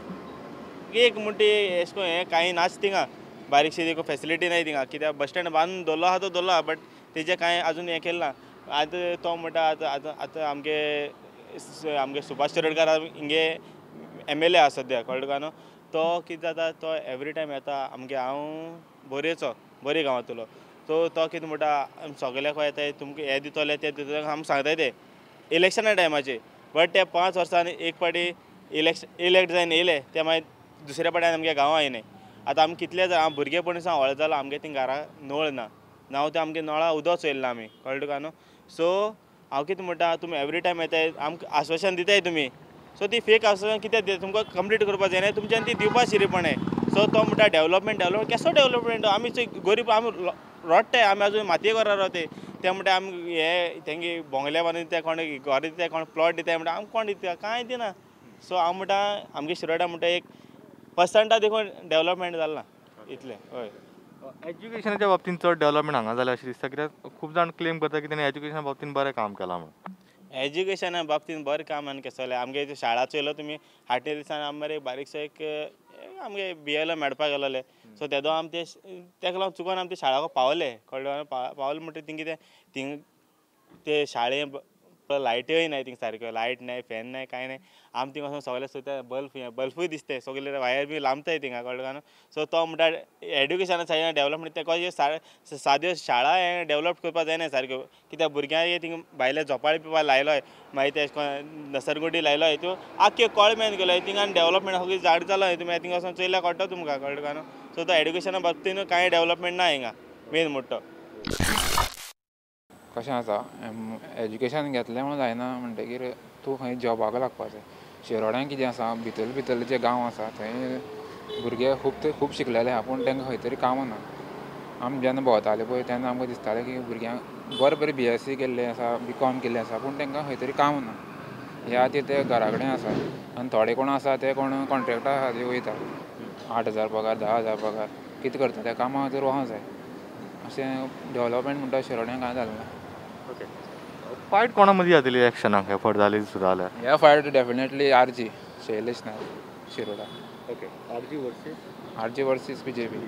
एक म्हणटा एशें कोन्न हें कांय नाच थिंगा बारीकशी देखून फेसिलिटी नाय थिंगा कित्याक बस स्टँड बांदून दवरलो आहा तो दवरलो आहा बट तेजें कांय आजून हें केलें ना. आतां तो म्हणटा आतां आतां आतां आमगे आमगे सुभाष शिरोडकार हिंगे MLA आसा सद्या कळ्ळें तुका न्हू. तो कितें जाता तो एवरी टायम येता आमगे हांव बोरयेचो बोरये गांवांतलो सो तो कितें म्हणटा सगल्याक येता तुमकां हें दितले तें दितले आमकां सांगताय ते इलेक्शना टायमाचेर बट ते 5 वर्सांनी एक पाटी इलेक्ट जावन येयले ते मागीर दुसऱ्या पाटी आमगे गांवां येयले. आतां आमी कितले जाण भुरगेपणी सावन व्हड जालो आमगे थिंग घरा नळ ना नांव ते आमगे नळा उदक चोयलें ना आमी कळ्ळें तुका न्हू. सो हांव कितें म्हणटा तुमी एवरी टायम येताय आमकां आश्वासन दिताय तुमी सो ती फेक आश्वासन कित्याक दिता तुमकां कंप्लीट करपाक जायना तुमच्यान ती दिवपा शिरीपण सो तो म्हणटा डेवलपमेंट डेवलपमेंट केसो डेवलपमेंट आमी गरीब आमी रडटाय आमी आजून मातये घरा रावताय ते म्हणटा आमी हे तेंगे बोंगले बांदून दिता कोण घर दिता कोण प्लॉट दिता म्हणटा आमकां कोण दिता कांय दिना. सो हांव म्हणटा आमगे शिरोडा म्हणटा 1% देखून डेवलपमेंट जालें ना इतलें. हय एज्युकेशनाच्या बाबतींत चड डेवलपमेंट हांगा जालें अशें दिसता कित्याक खूब जाण क्लेम करता की तेणी एज्युकेशना बाबतींत बरें काम केलां म्हणून. एज्युकेशना बाबतींत बरें काम आनी केसो जालें आमगे शाळा चोयलो तुमी हाटे दिसान आमी मरे बारीकसो एक आमगे BLO मेळपाक गेलोले सो तेदो आमी ते तेका लागून चुकोन आमी ते शाळा पावले कळ्ळें पावले म्हणटकीर थिंग कितें थिंग ते शाळे लायट्योय नाय थिंग सारक्यो लायट नाय फॅन नाय कांय नाय आमी थिंग वचोन सगळें सोदता बल्ब बल्फूय दिसताय सगळे वायर बी लांबताय थिंगा कळ्ळें न्हू. सो तो म्हणटा एड्युकेशना सायडीन डेवलपमेंट तेका साद्यो शाळा हें डेवलप करपाक जायना सारक्यो कित्याक भुरग्यांक थिंग भायले झोपाळे पिवपाक लायलोय मागीर ते अशें करून घसरगुंडी लायलोय त्यो आख्खे कळमेन गेलोय थिंगा आनी डेवलपमेंट सगळी झाड जालोय तुमी थिंगा वचोन चोयल्यार कळटा तुमकां कळ्ळें न्हू. सो तो एड्युकेशना बाबतीन कांय डेवलपमेंट ना हिंगा मेन म्हणटा. कशें आसा एज्युकेशन घेतलें म्हणून जायना म्हणटकीर तूं खंय जॉबाक लागपाक जाय. शिरोड्यान कितें आसा भितर भितरले जे गांव आसा थंय भुरगे खूब शिकलेले आहा पूण तांकां खंय तरी कामां ना. आमी जेन्ना भोंवताले पळय तेन्ना आमकां दिसतालें की भुरग्यांक बरें बरें BSc केल्ले आसा BCom केल्ले आसा पूण तांकां खंय तरी काम ना. ह्या खातीर ते घरा कडेन आसा आनी थोडे कोण आसा ते कोण कॉन्ट्रेक्टा खातीर वयता 8,000 पगार 10,000 पगार कितें करता त्या कामां खातीर वचोंक जाय. अशें डेवलपमेंट म्हणटा शिरोड्यान कांय जालें ना. ओके फायट कोणा मदीं जातली इलेक्शनाक हे फावट जाली सुद्दां जाल्यार? ह्या fight definitely RG Shailesh Naik Shiroda. Okay RG versus RG versus BJP.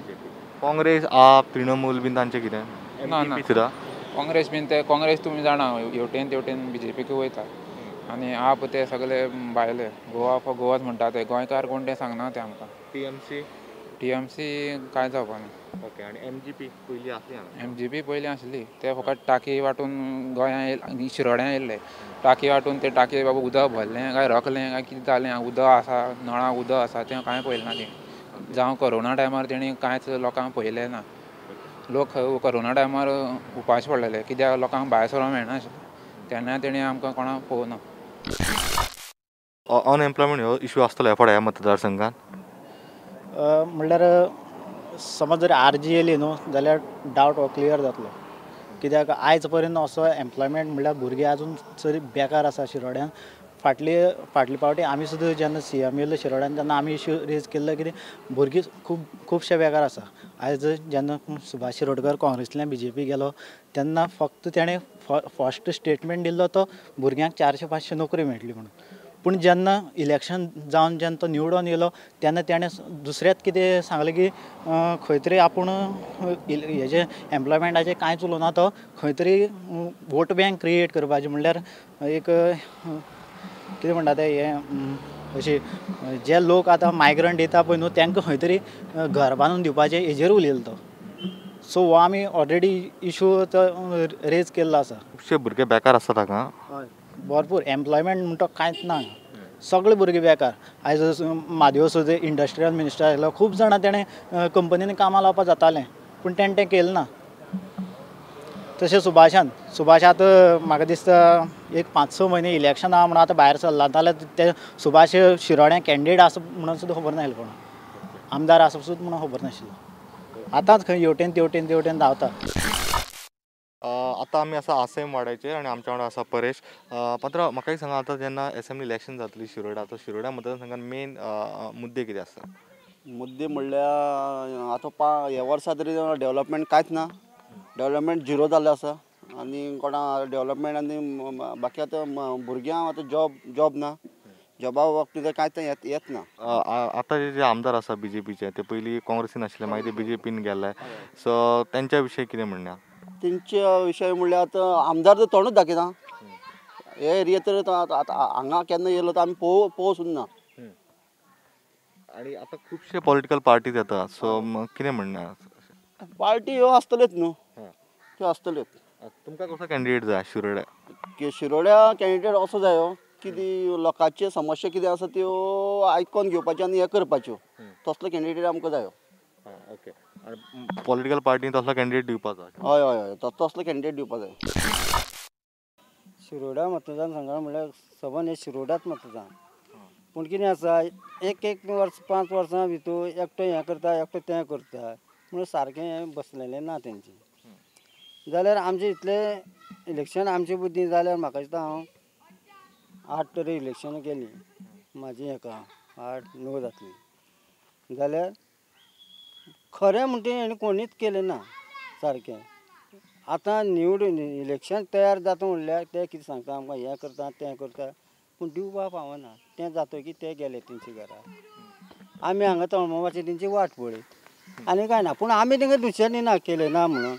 Congress AAP Trinamool बीन तांचें कितें ना ना सुद्दां काँग्रेस बीन ते काँग्रेस तुमी जाणा हेवटेन तेवटेन BJPक वयता आनी आप ते सगळे भायले गोवा फॉर गोवाच म्हणटा ते गोंयकार कोण ते सांगना ते आमकां. TMC कांय जावपा ना. ओके आनी MGP पयलीं आसली हांगा? MGP पयलीं आसली ते फकत टाकी वांटून गोंयां शिरोड्यां येयल्ले टाकी वांटून ते टाकी बाबा उदक भरलें काय रकलें काय कितें जालें उदक आसा नळाक उदक आसा तें कांय पळयलें ना तेणी. जावं कोरोना टायमार तेणी कांयच लोकांक पळयलें ना. लोक कोरोना टायमार उपाशी पडलेले कित्याक लोकांक भायर सरोंक मेळनाशिल्लें तेन्ना तेणी आमकां कोणाक पळोवना. अनएम्प्लॉयमेंट हो इशू आसतलो ह्या फावट ह्या मतदारसंघात म्हणल्यार समज जर RG येयली न्हू जाल्यार डावट हो क्लियर जातलो कित्याक आयज पर्यंत असो एम्प्लॉयमेंट म्हणल्यार भुरगे आजून चड बेकार आसा शिरोड्यान. फाटले फावटी आमी सुद्दां जेन्ना CM येयलो शिरोड्यान तेन्ना आमी इश्यू रेज केल्लो कितें भुरगीं खूब खुबशे बेकार आसा. आयज जेन्ना सुभाष शिरोडकर काँग्रेसींतल्यान BJP गेलो तेन्ना फक्त तेणें फर्स्ट स्टेटमेंट दिल्लो तो भुरग्यांक 400-500 नोकरी मेळटली म्हणून. पूण जेन्ना इलेक्शन जावन जेन्ना तो निवडून येयलो तेन्ना तेणें दुसऱ्याच कितें सांगलें की खंय तरी आपूण हेजें एम्प्लॉयमेंटाचें कांयच उलोवना तो खंय तरी वोट बँक क्रिएट करपाचें म्हणल्यार एक कितें म्हणटा तें हें अशें जे लोक आतां मायग्रंट येता पळय न्हू तांकां खंय तरी घर बांदून दिवपाचें हेजेर उलयलो तो. सो हो आमी ऑलरेडी इशू तो रेज केल्लो आसा. खुबशे भुरगे बेकार आसतात हांगा. हय भरपूर एम्प्लॉयमेंट म्हणटा कांयच ना सगळे भुरगे बेकार. आयज म्हादेव सुद्दां इंडस्ट्रियल मिनिस्टर आयलो खूब जाणां तेणें कंपनीन कामां लावपाक जातालें पूण तेणें तें केलें ना. तशें सुभाषान सुभाष आतां म्हाका दिसता एक 5-6 म्हयने इलेक्शन आहा म्हणून आतां भायर सरला जाल्यार ते सुभाष शिरोड्या कॅन्डिडेट आसा म्हणून सुद्दां खबर नाशिल्लें कोणाक आमदार आसा सुद्दां म्हणून खबर नाशिल्लो. आतांच खंय हेवटेन तेवटेन तेवटेन धांवता. आतां आमी आसा आसेम वाड्याचेर आनी आमच्या वांगडा आसा परेश. पात्रा, म्हाका एक सांगा, आतां जेन्ना एसेंब्ली इलेक्शन जातली शिरोडा, तो शिरोडा मतदारसंघात मेन मुद्दे कितें आसता? मुद्दे म्हणल्यार आतां ह्या वर्सा तरी डेवलपमेंट कांयच ना, डेवलपमेंट झिरो जाल्लें आसा आनी कोणा डेवलपमेंट आनी बाकी आतां भुरग्यांक आतां जॉब ना, जॉबा वखद कांयच येत ना. आतां जे आमदार आसा बीजेपीचे ते पयलीं काँग्रेसीन आशिल्ले, मागीर ते बीजेपीन गेले, सो तेंच्या विशयी कितें म्हणणें? तेंच्या विशय म्हणल्यार आतां आमदार तर तोंडूच दाखयना हे एरिया तर आतां हांगा केन्ना येयलो तर आमी पळोवंक सुद्दां ना. आनी आतां खुबशे पॉलिटिकल पार्टीज येता, सो कितें म्हणणें? पार्टी ह्यो आसतल्योच न्हू, त्यो आसतल्योच. तुमकां कसो कॅन्डिडेट जाय शिरोड्या? शिरोड्या कॅन्डिडेट असो जायो की ती लोकांच्यो समस्या कितें आसा त्यो आयकोन घेवपाच्यो आनी हें करपाच्यो, तसलो कॅन्डिडेट आमकां जायो. ओके, पॉलिटिकल पार्टीन तसलो कॅन्डिडेट दिवपाचो? हय हय हय, तसलो कॅन्डिडेट दिवपा जाय. शिरोडा मतदारसंघात म्हणल्यार सबंद हे शिरोडाच मतदान, पूण कितें आसा एक एक वर्स 5 वर्सां भितर एकटो हें करता एकटो तें करता म्हणून सारकें हें बसलेलें ना तेंचें. जाल्यार आमचें इतलें इलेक्शन आमचे बुद्दी जाल्यार म्हाका दिसता हांव 8 तरी इलेक्शनां केलीं म्हाजी हेका 8 9 जातलीं, जाल्यार खरें म्हणटा हेणें कोणीच केलें ना सारकें. आतां निवडून इलेक्शन तयार जाता म्हणल्यार ते कितें सांगता आमकां हें करता तें करता, पूण दिवपाक पावना. तें जातकीर ते गेले तेंच्या घरा, आमी हांगा तळमळपाची तेंची वाट पळयत आनी कांय ना. पूण आमी तेंकां दुसऱ्यांनी ना केलें ना म्हणून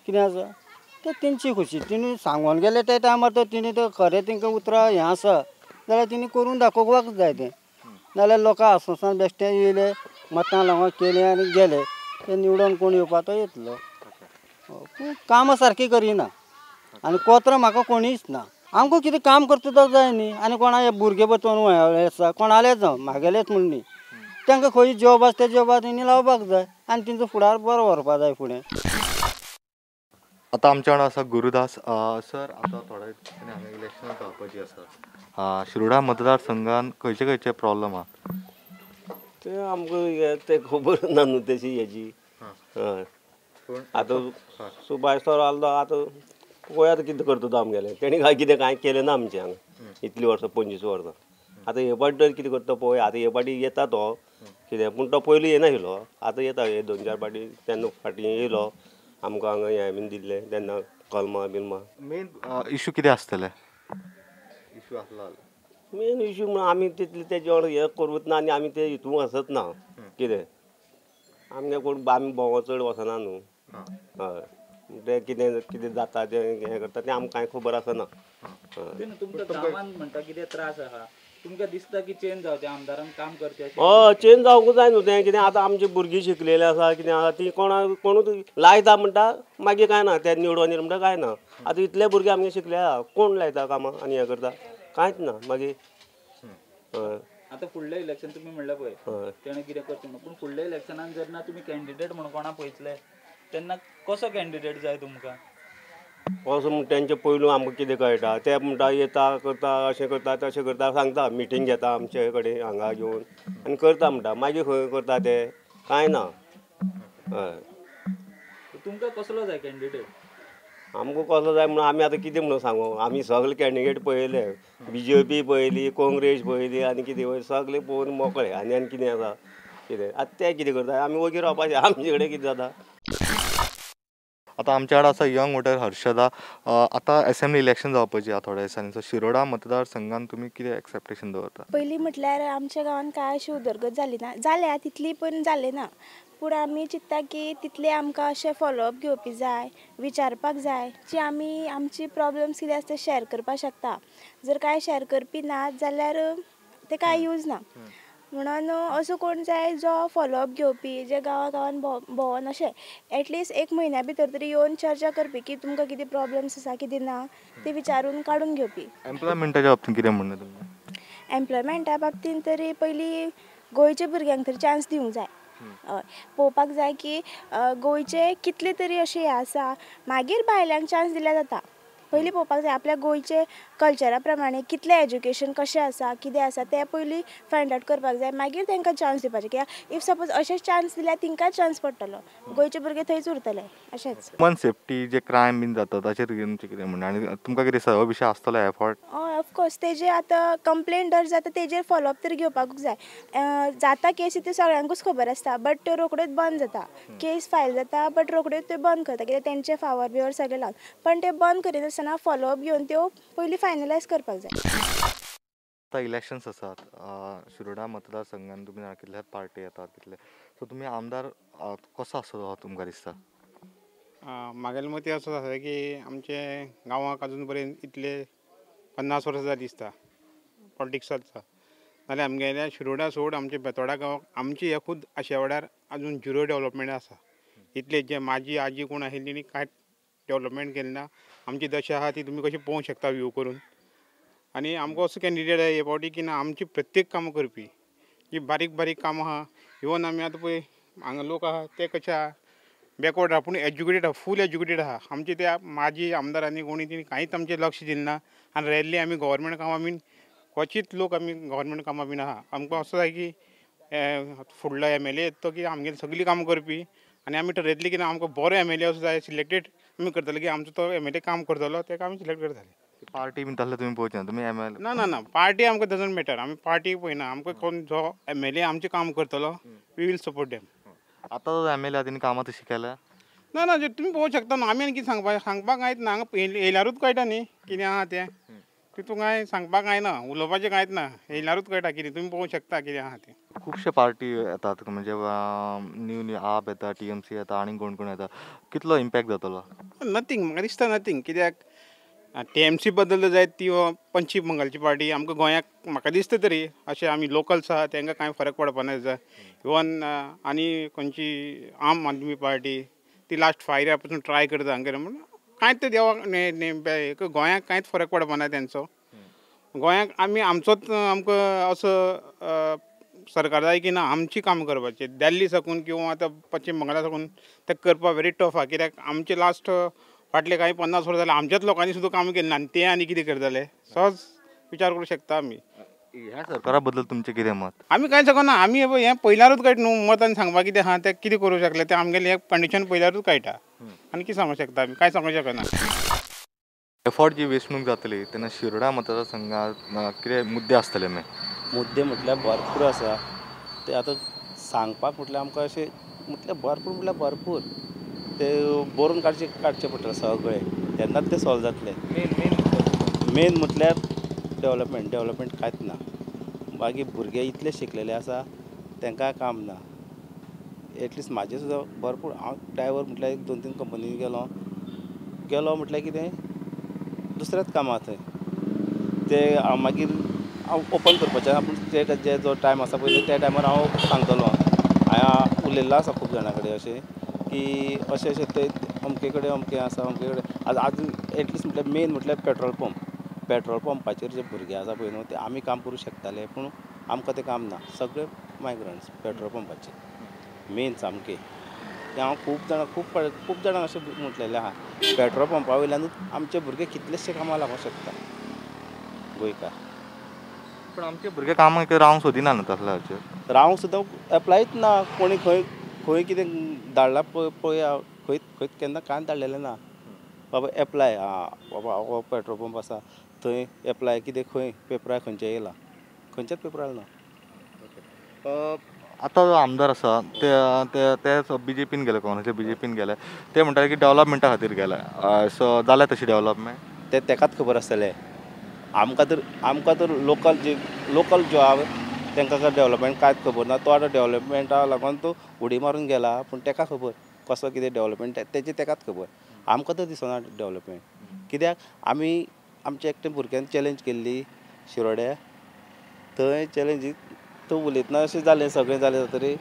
कितें आसा तें तेंची खुशी. तिणी सांगून गेले त्या टायमार तर तिणी तर खरें तेंकां उतरां हें आसा जाल्यार तिणी करून दाखोवपाक जाय तें, नाल्यार लोकां आसोसान बेश्टे येयले मतां लागून केलें आनी गेले, ते निवडून कोण येवपा तो येतलो. पूण कामां सारकीं करिना आनी कोत्र म्हाका कोणीच ना. आमकां कितें काम करता तो जाय न्ही, आनी कोणा भुरगे बचोवन आसा कोणालेच जावं म्हागेलेच म्हूण न्ही, तांकां खंय जॉब आसा त्या जॉबार तेणी लावपाक जाय आनी तेंचो फुडार बरो व्हरपा जाय फुडें. आतां आमच्या वांगडा आसा गुरुदास सर. आतां थोड्या दिसांनी हांगा इलेक्शनां जावपाची आसा, शिरोडा मतदारसंघान खंयचे खंयचे प्रॉब्लम आहा? ते आमकां तें खबर ना न्हू तेची हेजी. हय, आतां सुभाष सर आसलो, आतां पळयात कितें करता तो आमगेलें. तेणी कांय कितें कांय केलें ना आमचें हांगा इतलीं वर्सां 25 वर्सां. आतां हे पाटी तर कितें करता पळय, आतां हे पाटी येता तो कितें, पूण तो पयलीं येनाशिल्लो, आतां येता. हे 2-4 पाटी तेन्ना फाटीं येयलो आमकां हांगा हें बीन दिल्लें तेन्ना कलमां बिलमां. मेन इशू कितें आसतलें? इशू आसलो मेन इशू म्हणून आमी तितले तेजे वांगडा हें करूच ना आनी आमी ते हितून वचत ना कितें, आमगे कोण आमी भोंवो चड वचना न्हू. हय, ते कितें कितें जाता तें हें करता तें आमकां कांय खबर आसना. तुमकां गांवांत म्हणटा कितें त्रास आहा, तुमकां दिसता की चेंज जावचें आमदारान काम करचें? हय, चेंज जावंकूच जाय न्हू तें. कितें आतां आमची भुरगीं शिकलेलीं आसा कितें आसा ती कोणा कोणूच लायता म्हणटा मागीर कांय ना, ते निवडून येयले म्हणटा कांय ना. आतां इतले भुरगे आमगे शिकले आहा, कोण लायता कामां आनी हें करता कांयच ना मागीर. हय, आतां फुडलें इलेक्शन तुमी म्हणलें पळय तेणें कितें करचें म्हणून, पूण फुडल्या इलेक्शनान जेन्ना तुमी कॅन्डिडेट म्हणून कोणा पळयतले तेन्ना कसो कॅन्डिडेट जाय तुमकां? कसो म्हण तेंचे पयलू आमकां कितें कळटा, ते म्हणटा येता करता अशें करता तशें करता सांगता, मिटींग घेता आमचे कडेन हांगा घेवन आनी करता म्हणटा, मागीर खंय करता ते कांय ना. हय, तुमकां कसलो जाय कॅन्डिडेट? आमकां कसलो जाय म्हणून आमी आतां कितें म्हणून सांगू, आमी सगळे कॅन्डिडेट पळयले, बीजेपी पळयली, काँग्रेस पळयली आनी कितें सगळे पळोवन मोकळे. आनी आनी कितें आसा कितें आतां ते कितें करता आमी वगीर रावपाचें, आमचे कडेन कितें जाता. आतां आमच्या वांगडा आसा यंग वोटर हर्षदा. आतां एसेंब्ली इलेक्शन जावपाची आहा थोड्या दिसांनी, सो शिरोडा मतदारसंघान तुमी कितें एक्सपेक्टेशन दवरता? पयलीं म्हटल्यार आमच्या गांवांत कांय अशी उदरगत जाली ना, जाल्या तितली पण जाली ना, पूण आमी चिंत्ता की तितले आमकां अशें फॉलोअप घेवपी जाय, विचारपाक जाय जी आमी आमची प्रॉब्लम्स कितें आसा ते शॅर करपाक शकता. जर कांय शॅर करपी ना जाल्यार ते कांय यूज ना, म्हणून असो कोण जाय जो फॉलोअप घेवपी, जे गांवा गांवान भोंवोन अशें एटलिस्ट एक म्हयन्या भितर तरी येवन चर्चा करपी की तुमकां कितें प्रॉब्लम्स आसा कितें ना ते विचारून काडून घेवपी. एम्प्लॉयमेंटाच्या बाबतींत कितें म्हणणें तुमचें? एम्प्लॉयमेंटा बाबतींत तरी पयलीं गोंयच्या भुरग्यांक तरी चान्स दिवंक जाय. हय, पळोवपाक जाय की गोंयचे कितले तरी अशें हें आसा, मागीर भायल्यांक चान्स दिल्यार जाता. पयलीं पळोवपाक जाय आपल्या गोंयचे कल्चरा प्रमाणे कितलें एज्युकेशन कशें आसा कितें आसा तें पयलीं फायंड आवट करपाक जाय, मागीर तांकां चान्स दिवपाचें. कित्याक if suppose अशेंच चान्स दिल्यार तांकां चान्स पडटलो, गोंयचे भुरगे थंयच उरतले. अशेंच वुमन सेफ्टी जे क्रायम बीन जाता ताचेर तुमचें कितें म्हणणें आनी तुमकां कितें दिसता हो विशय आसतलो हे फावट? हय, ऑफकोर्स तेजेर आतां कंप्लेन जर जाता तेजेर फॉलोअप तरी घेवपाकूच जाय. जाता केसी त्यो सगळ्यांकूच खबर आसता, बट त्यो रोखड्योच बंद जाता. केस फायल जाता बट रोखड्योच त्यो बंद करता, कित्याक तेंचे फावर बिवर सगळें लावन. पण ते बंद करिनासतना फॉलोअप घेवन त्यो पयलीं फायनलायज करपाक जाय. आतां इलेक्शन्स आसात, शिरोडा मतदारसंघान तुमी जाणा कितल्याच पार्टी येतात कितले, सो तुमी आमदार कसो आसतलो तुमकां दिसता? म्हागेलें मत असो आसा की आमचे गांवाक अजून पर्यंत इतले 50 वर्सां जालीं दिसता पॉलिटिक्स चलता, नाल्यार आमगेल्या शिरोडा सोड आमचे बेतोडा गांवाक आमचे हे खूद आशेवाड्यार अजून झिरो डेवलपमेंट आसा. इतले जे म्हाजी आजी कोण आशिल्ली तेणी कांयच डेवलपमेंट केलें ना. आमची दशा आसा ती तुमी कशी पळोवंक शकता व्यू करून. आनी आमकां असो कॅन्डिडेट हे फावटी की ना आमची प्रत्येक कामां करपी, जी बारीक बारीक कामां आहा. इवन आमी आतां पळय हांगा लोक आहा ते कशे आहा बॅकवर्ड आहा पूण एज्युकेटेड आहा, फूल एज्युकेटेड आहा. आमचे त्या माजी आमदारांनी कोणी तेणी कांयच आमचें लक्ष दिलें ना. आनी रेरली आमी गव्हर्मेंट कामां बीन क्वचीत लोक आमी गव्हर्मेंट कामां बीन आहा. आमकां असो जाय की फुडलो एम एल ए येता की आमगेली सगळीं कामां करपी आनी आमी ठरयतली की ना आमकां बरो एम एल ए असो जाय सिलेक्टेड आमी करतले की आमचो तो एम एल ए काम करतलो ताका आमी सिलेक्ट करतले. पार्टी बीन तसलें तुमी पळोवचे ना, तुमी एम एल ना ना ना पार्टी आमकां डजंट मॅटर, आमी पार्टी पळयना. आमकां कोण जो एम एल ए आमचें काम करतलो we will support them. आतां जो एम एल ए तेणी कामां तशी केल्या ना ना तुमी पळोवंक शकता न्हू. आमी आनी कितें सांगपाक सांगपाक कांयच ना, हांगा येयल्यारूच कळटा न्ही कितें आहा तें, तितून कांय सांगपाक कांय ना, उलोवपाचें कांयच ना, येयल्यारूच कळटा कितें, तुमी पळोवंक शकता कितें आहा तें. खुबशे पार्टी येतात म्हणजे न्यू न्यू आप येता, टी एम सी येता आनी कोण कोण येता, कितलो इम्पॅक्ट जातलो? नथींग, म्हाका दिसता नथींग. कित्याक टी एम सी बद्दल जायत ती पश्चीम बंगालची पार्टी आमकां गोंयाक म्हाका दिसता तरी अशें आमी लोकल्स आहा तांकां कांय फरक पडपा ना. इवन आनी खंयची आम आदमी पार्टी ती लास्ट 5 इयरा पासून ट्राय करता हांगा म्हणून कांयच देवाक गोंयाक कांयच फरक पडपा ना तेंचो. गोंयाक आमी आमचोच आमकां असो सरकार जाय की ना आमची कामां करपाची दिल्ली साकून किंवा आतां पश्चीम बंगाला साकून तें करपाक व्हेरी टफ आहा. कित्याक आमचे लास्ट फाटले कांय 50 वर्सां जाल्यार आमच्याच लोकांनी सुद्दां काम केलें ना आनी ते आनी कितें करतले सहज विचार करूंक शकता आमी. ह्या सरकारा बद्दल तुमचें कितें मत? आमी कांय शकना, आमी हें पयल्यारूच कळटा न्हू मत आनी सांगपाक कितें आहा तें कितें करूंक शकले तें आमगेलें हें कंडिशन पयल्यारूच कळटा आनी कितें सांगूंक शकता आमी, कांय सांगूंक शकना. एफर्ट जी वेंचणूक जातली तेन्ना शिरोडा मतदारसंघात कितें मुद्दे आसतले? मुद्दे म्हटल्यार भरपूर आसा ते आतां सांगपाक म्हटल्यार आमकां अशें म्हटल्यार भरपूर म्हटल्यार भरपूर ते बरोवन काडचे पडटले सगळे तेन्नाच ते सॉल्व जातले. मेन म्हटल्यार डेवलपमेंट, डेवलपमेंट कांयच ना. मागीर भुरगे इतले शिकलेले आसा तांकां काम ना. एटलिस्ट म्हाजें सुद्दां भरपूर हांव ड्रायवर म्हटल्यार 1 2 3 कंपनीन गेलो गेलो म्हटल्यार कितें दुसऱ्याच कामां थंय ते मागीर हांव ओपन करपाचें पूण ते जे जो टायम आसा पळय त्या टायमार हांव सांगतलो. हांवें उलयल्लो आसा खूब जाणां कडेन अशें की अशें अशें ते अमके कडेन अमकें आसा अमके कडेन आज आज एटलिस्ट म्हटल्यार मेन म्हटल्यार पेट्रोल पंप, पेट्रोल पंपाचेर जे भुरगे आसा पळय न्हू ते आमी काम करूंक शकताले पूण आमकां तें काम ना. सगळे मायग्रंट्स पेट्रोल पंपाचेर मेन सामकें तें हांव खूब जाणां खूब जाणां अशें म्हटलेलें आहा पेट्रोल पंपा वयल्यानूच आमचे भुरगे कितलेशे कामां लागूंक शकता गोंयकार. पूण आमचे भुरगे कामाक रावंक सोदिना न्हू तसल्या रावंक सुद्दां एप्लायच ना, कोणी खंय खंय कितें धाडलां पळया खंय खंय केन्ना कांय धाडलेलें ना. बाबा एप्लाय आं बाबा हो पेट्रोल पंप आसा थंय एप्लाय कितें खंय पेपरार खंयचे येयला खंयच्याच पेपरार ना. आतां जो आमदार आसा ते ते बीजेपीन गेले, काँग्रेस बीजेपीन गेले, ते म्हणटाले की डेवलपमेंटा खातीर गेले, सो जाल्या तशी डेवलपमेंट? ते तेकाच खबर आसतलें. आमकां तर लोकल जे लोकल जो आहा तांकां डेवलपमेंट कांयच खबर ना. तो आतां डेवलपमेंटा लागून तो उडी मारून गेला पूण ताका खबर कसो कितें डेवलपमेंट तेजें ताकाच खबर. आमकां तर दिसना डेवलपमेंट कित्याक आमी आमच्या एकटे भुरग्यान चॅलेंज केल्ली शिरोड्या थंय चॅलेंजीक तो उलयतना अशें जालें सगळें जालें तरी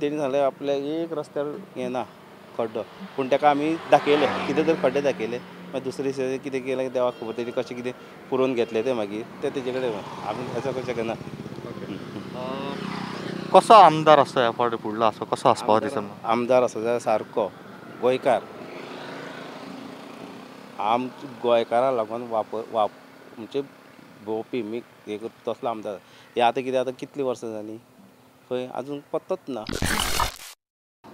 तेणी सांगलें आपल्या एक रस्त्यार हें ना खड्डो पूण ताका आमी दाखयलें कितें तर खड्डे दाखयले मागीर दुसरे दिसा कितें केलें देवाक खबर तेणी कशें कितें पुरोवन घेतलें तें मागीर तें तेजे कडेन आमी हेजो करूंक शकना. कसो आमदार आसता ह्या फावटी फुडलो आसो कसो आसपाक दिसता? आमदार आसा जाल्यार सारको गोंयकार आम गोंयकारां लागून वापर वाप म्हणजे भोंवपी मी हे तसलो आमदार. हे आतां कितें आतां कितलीं वर्सां जालीं खंय आजून पत्तोच ना.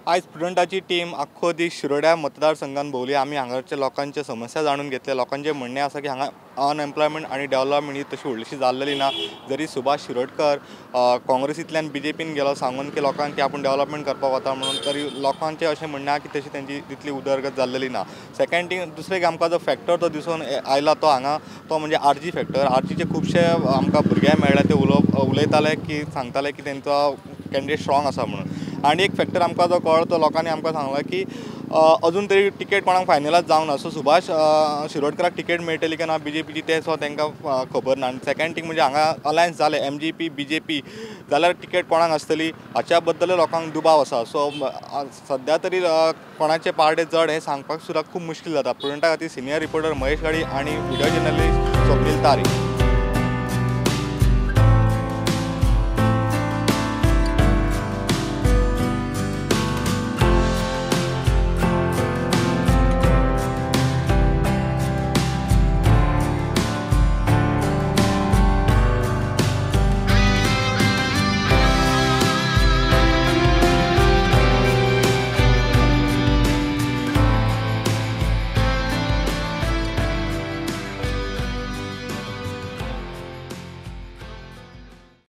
आयज प्रुडंटाची टीम आख्खो दीस शिरोड्या मतदारसंघान भोंवली. आमी हांगाच्या लोकांच्यो समस्या जाणून घेतले. लोकांचें म्हणणें आसा की हांगा अनएम्प्लॉयमेंट आनी डेव्हलपमेंट ही तशी व्हडलीशी जाल्लेली ना. जरी सुभाष शिरोडकर काँग्रेसींतल्यान बीजेपीन गेलो सांगून की लोकांक की आपूण डेव्हलपमेंट करपाक वता म्हणून, तरी लोकांचें अशें म्हणणें आहा की तशी तेंची तितली उदरगत जाल्लेली ना. सेकंड थींग, दुसरें आमकां जो फॅक्टर तो दिसून आयला तो हांगा तो म्हणजे आरजी फॅक्टर. आरजीचे खुबशे आमकां भुरगे मेळ्ळे ते उलयताले की सांगताले की तेंचो कॅन्डिडेट स्ट्रॉंग आसा म्हणून. आनी एक फॅक्टर आमकां जो कळ्ळो तो लोकांनी आमकां सांगला की अजून तरी तिकेट कोणाक फायनलाच जावंक ना. सो सुभाष शिरोडकराक तिकेट मेळटली काय ना बीजेपीची तें सुद्दां तांकां खबर ना. आनी सेकंड थींग म्हणजे हांगा अलायन्स जालें एमजीपी बीजेपी जाल्यार तिकेट कोणाक आसतली हाच्या बद्दल लोकांक दुबाव आसा. सो सद्या तरी कोणाचें पार्टे चड हें सांगपाक सुद्दां खूब मुश्कील जाता. प्रुडंटा खातीर सिनियर रिपोर्टर महेश गाडी आनी व्हिडियो जर्नलिस्ट स्वप्नील तारी.